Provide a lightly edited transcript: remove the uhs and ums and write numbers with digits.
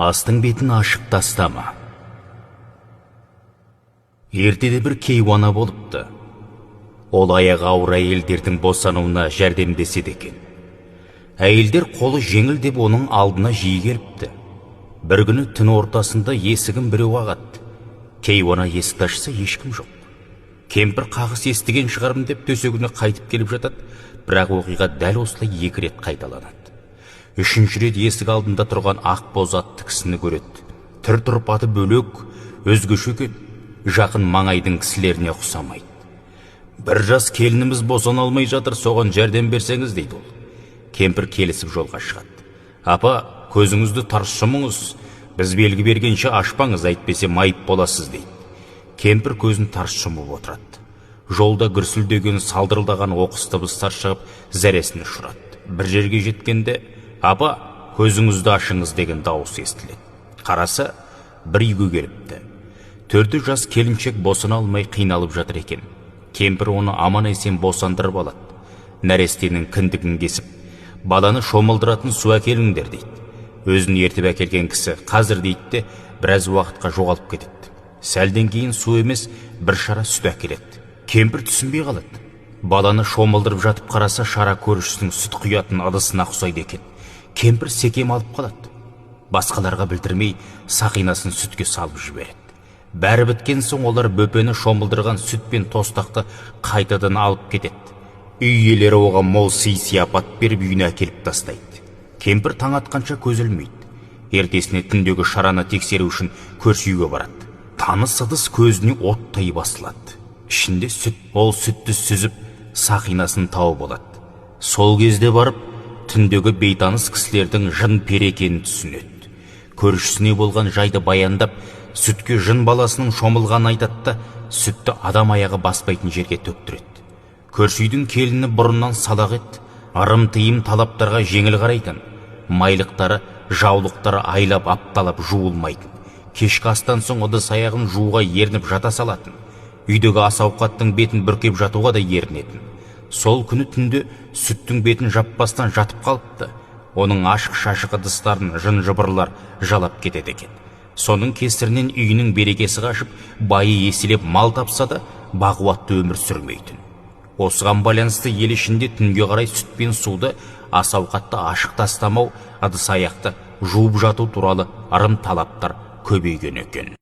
Астың бетін ашып тастама. Ертеде бір кейуана болыпты. Ол аяғы ауыр әйелдердің босануына жәрдемдеседі екен. Әйелдер қолы жеңіл деп оның алдына жиі келіпті. Бір күні түн ортасында есігін біреу қағады. Кейуана есікті ашса, ешкім жоқ. Кемпір қағыс естіген шығармын деп төсегіне қайтып келіп жатады, бірақ оқиға дәл осылай екі рет қайталанады. Үшінші рет есік алдында тұрған ақ боз атты кісіні көреді. Түр тұрпаты бөлек, өзгеше екен, жақын маңайдың кісілеріне ұқсамайды. Бір жас келініміз босана алмай жатыр, соған жәрдем берсеңіз, дейді ол. Кемпір келісіп жолға шығады. Апа, көзіңізді тарс жұмыңыз, біз белгі бергенше ашпаңыз, әйтпесе майып боласыз, дейді. Кемпір көзін тарс жұмып отырады. Жолда гүрсілдеген, салдырылдаған оқыс дыбыстар шығып, зәресін ұшырады. Бір жерге жеткенде, апа, көзіңізді ашыңыз деген дауыс естіледі. Қараса, бір үйге келіпті. Төрті жас келіншек босана алмай қиналып жатыр екен. Кемпір оны аман-есен босандырып алады. Нәрестенің кіндігін кесіп, баланы шомылдыратын су әкеліңдер, дейді. Өзін ертіп әкелген кісі қазір дейді де, біраз уақытқа жоғалып кетеді. Сәлден кейін су емес, бір шара сүт әкеледі. Кемпір түсінбей қалады. Баланы шомылдырып жатып қараса, шара көршісінің сүт құятын ыдысына ұқсайды екен. Кемпір секем алып қалады. Басқаларға білдірмей сақинасын сүтке салып жібереді. Бәрі біткен соң олар бөпені шомылдырған сүт пен тостақты қайтадан алып кетеді. Үй иелері оған мол сый-сияпат беріп үйіне әкеліп тастайды. Кемпір таң атқанша көз ілмейді. Ертесіне түндегі шараны тексеру үшін көрші үйге барады. Таныс ыдыс көзіне оттай басылады. Ішінде сүт, ол сүтті сүзіп сақинасын тауып алады. Сол кезде барып түндегі бейтаныс кісілердің жын пері екенін түсінеді. Көршісіне болған жайды баяндап, сүтке жын баласының шомылғанын айтады да, сүтті адам аяғы баспайтын жерге төктіреді. Көрші үйдің келіні бұрыннан салақ еді, ырым тыйым талаптарға жеңіл қарайтын. Майлықтары, жаулықтары айлап апталап жуылмайтын. Кешкі астан соң ыдыс аяғын жууға ерініп жата салатын. Үйдегі ас ауқаттың бетін бүркеп жатуға да ерінетін. Сол күні түнде сүттің бетін жаппастан жатып қалыпты. Оның ашық-шашық ыдыстарын жын-жыбырлар жалап кетеді екен. Соның кесірінен үйінің берекесі қашып, байы еселеп мал тапса да, бақуатты өмір сүрмейтін. Осыған байланысты ел ішінде түнге қарай сүт пен суды, ас ауқатты ашық тастамау, ыдыс аяқты жуып жату туралы ырым талаптар көбейген екен.